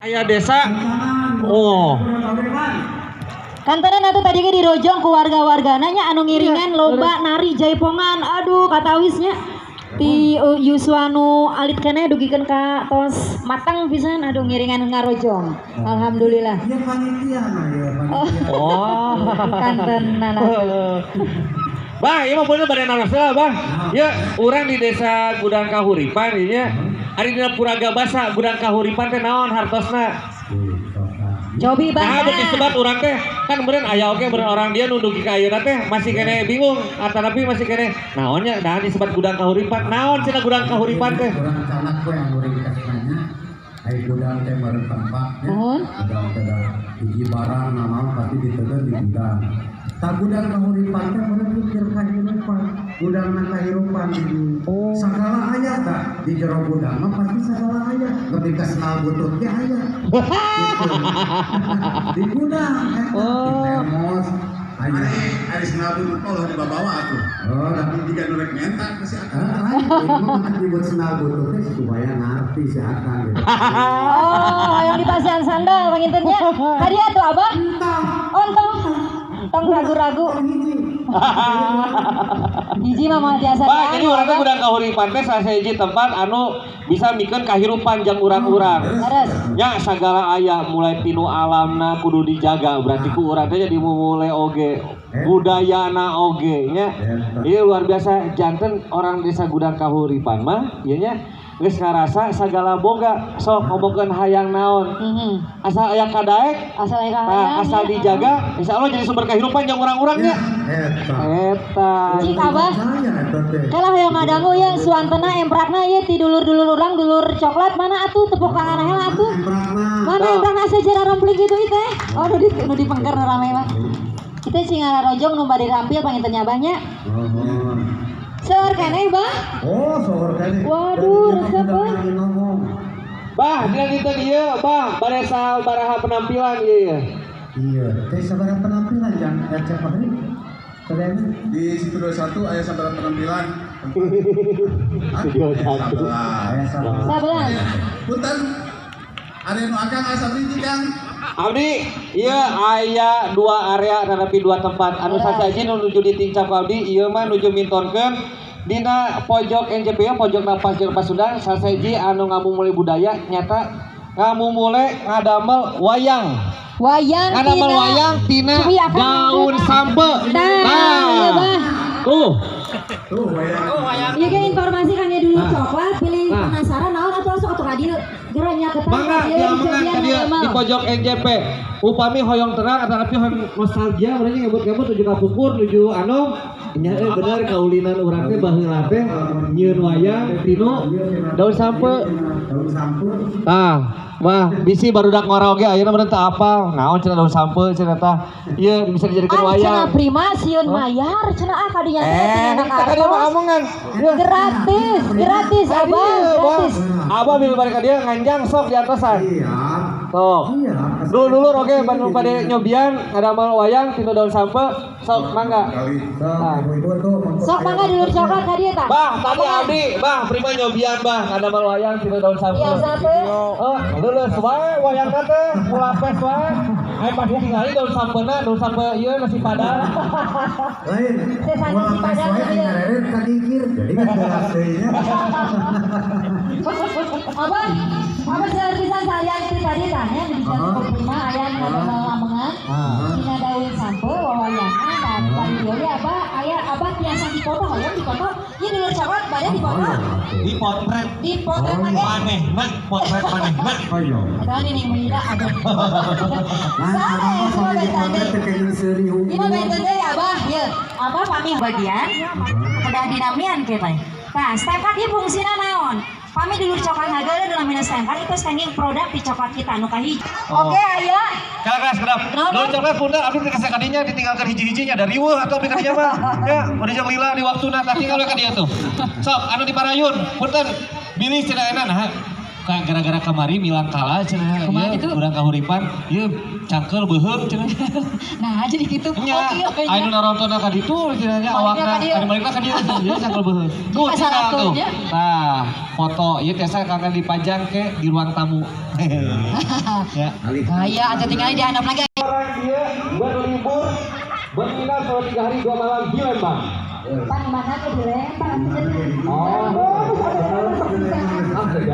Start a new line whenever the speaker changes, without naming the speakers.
Aya desa. Oh.
Kantenan atuh tadi ge dirojong ku warga-wargana nya anu ngiringan lomba nari jaipongan. Aduh, katawisnya ti yuswa nu alit keneh dugikeun ka tos matang pisan, aduh, ngiringan ngarojong. Alhamdulillah.
Iya, panitia mah ya, panitia.
Oh.
Kantenan atuh.
Bah, ieu mah bener bade naros heula, Bah. Ya, urang di Desa Gudang Kahuripan ieu nya. Ari dina Puraga Basa Gudang Kahuripan teh naon hartosna?
Cobi, Bah.
Nah, beuki sebat urang teh kan meureun aya oge meureun orang dia nu dugi ka ayeuna teh masih keneh bingung atanapi masih keneh naonnya, nah disebat Gudang Kahuripan. Naon cenah Gudang Kahuripan teh?
Urang canak we anu ringkes nanya. Ai gudang teh meureun tempatnya.
Nuhun.
Gudang teh da hiji barang naon pasti diteundeun di gudang. Tah, Gudang Kahuripan teh meureun pikir kahirupan. Gudangna kahirupan.
Oh.
Sagala aya tah di jero gudang mah, pasti sagala aya. Lebih ka sendal butut ge aya. Gitu. Di gudang eta di termos aya.
Ari ari sendal butut mah ulah dibawa atuh.
Oh,
Tapi jika nu rek menta ke si akang.
Ah, lain, ieu mah dibuat sendal butut teh supaya ngarti si akang gitu.
Oh, hayang dipasihan sandal panginten nya. Hadiah atuh, Abah. Ontong. Tong ragu-ragu. Hiji mah moal tiasa
Bah, jadi
dianu,
urang teh
Abah.
Gudang Kahuripan teh salah sahiji tempat anu bisa mikeun kahirupan jang urang-urang.
Leres.
Nya sagala aya, mulai tinu alamna kudu dijaga, berarti ku urang teh jadi mumule oge, budayana oge nya. Ieu luar biasa, janten orang Desa Gudang Kahuripan mah ieu nya geus ngarasa sagala boga, sok ngomongkeun hayang naon. Asal aya kadaek,
Asal aya
nah,
kahayang,
asal
ya.
Dijaga, insya Allah jadi sumber kehidupan jang urang-urang nya.
Eta.
Eta.
Cik, Abah.
Saya eta teh.
Kalau hayang ngadangu ya suantena emprakna ieu ti dulur-dulur urang, dulur coklat mana atuh, tepuk tangan heula atuh.
Emprakna.
Mana
Tuh.
emprakna sejarah rompling gitu ieu teh? Oh, nu di pengker nu rame mah. Kita cing ngararojong nu bade rampil panginten nya, Abah, nya.
Nuhun.
Seur keneh, Bah.
Oh, sohor keneh.
Waduh, resep, euy.
Ngomong.
Bah, dina dinten ieu, Bah, bade sabaraha penampilan ieu ya?
Iya, teh sabaraha penampilan jang RC Fahri? Sadayana?
Di Studio 1 aya sabaraha penampilan?
Studio 1.
Aya sabaraha?
11.
Punten. Ari nu akang aya sabiji, Kang?
Abdi, iya aya dua area tetapi dua tempat. Anu sasaji nu nuju ditincak ku abdi ieu mah nuju mintonkeun dina pojok NJP, pojok Pasir Pasundan, sasaji anu ngamumule budaya, nyata ngamumule ngadamel wayang.
Wayang
Ngadamel
tina
wayang tina
Cobi akang
daun sampe.
Nah, iya, Bah.
Tuh.
Tuh, wayang.
Ieu ge informasi kangge dulur coklat pilih
Nah.
penasaran naon atuh, asup atuh ka dieu. Geura nyaketan
Mangga
ka dieu
diamengan
dicobian
ka dieu
ngadamel.
Di pojok NJP. Upami hoyong terang atau tapi hoyong nostalgia urang ngebut-ngebut nuju kapungkur, nuju anu nya, bener kaulinan urang teh baheula teh nyieun wayang tinu daun sampe.
Daun sampe.
Tah, wah, bisi barudak ngora oge ayeuna meureun teu apal. Naon cenah daun sampe cenah tah. Ieu bisa dijadikeun
Ah, cenah
wayang.
Prima sieun mayar cenah, ah, kadinya teh
Eh,
tina
kita ka dieu mah
kartos.
amongan.
Gratis, gratis, Abah,
Iya, Bah.
gratis.
Abah bila balik ka dieu nganjang sok diantosan.
Iya.
Tuh.
Iya.
Dulur-dulur oge nu pada nyobian ngadamel wayang tinu daun sampe sok mangga.
Kali.
Sok, ibu-ibu tuh.
Sok mangga dulur coklat ka dieu tah.
Bah, tadi abdi, Bah, Prima nyobian, Bah, ngadamel wayang tinu daun sampe.
Biasa teh.
Oh, leuleus wae wayang teh, mulapes wae. Ai pasti tingali daun sampena, daun sampe ieu nasi padang.
Lain.
Sesana
Moal
si
pes
Padang
wae
ieu.
aing ngareret ka dikir. Jadi geus beras deui nya.
Abah, abah seueur pisan salian itu tadi tah nya bisa Prima aya nu ngadamel amengan. Dina daun sampe wawayangan tah tadi dieu ge Abah aya, Abah tiasa dipoto, hoyong dipoto. Ieu dulur coklat bade dipoto.
Di potret
Dipotret lagi.
manehna, potret manehna.
Oh iya.
Eta ini mengira Abah.
Nah,
Sae,
abah mah
semua
pami
benten
dipotret
deui.
teh kenging seuri
Ieu mah
hungkul.
benten deui, Abah, ieu. Abah pami bagian kedah dinamian kieu teh. Tah, stempel ieu fungsina naon? Pami dulur coklat ngageuleuh dalam stempel itu kangge produk di coklat kita nu kahiji.
Oh.
Oke, aya.
Kala kelas kedap.
Naon?
Daun coklat punten abdi teh kasih kadinya ditinggalkan hiji-hijinya da riweuh atuh abdi kadinya mah. Ya, udah jeung lila di waktuna tah tinggal we ka dieu tuh. Sok anu di parayun, punten bilih cenah enak nah. Ka gara-gara kamari Milan kalah cenah.
Kumaha
Ieu
gitu?
Gudang Kahuripan, ieu cangkeul beuheung cenah.
Nah, jadi gitu.
Nya,
Oh, iya, iya.
anu naronton ka ditu cenah nya
Balikna
awakna,
ka dieu.
anu balikna ka dieu ieu cangkeul beuheung. Tuh,
Asal
tinggal tuh.
akunnya.
Tah, foto ieu tiasa kangkan dipajang ke di ruang tamu. Ya.
Gaya atau tinggal di handap lagi.
Orang dia berlibur menginap selama 3 hari 2 malam di Lembang.
Pan mana ke di Lembang?
Oh.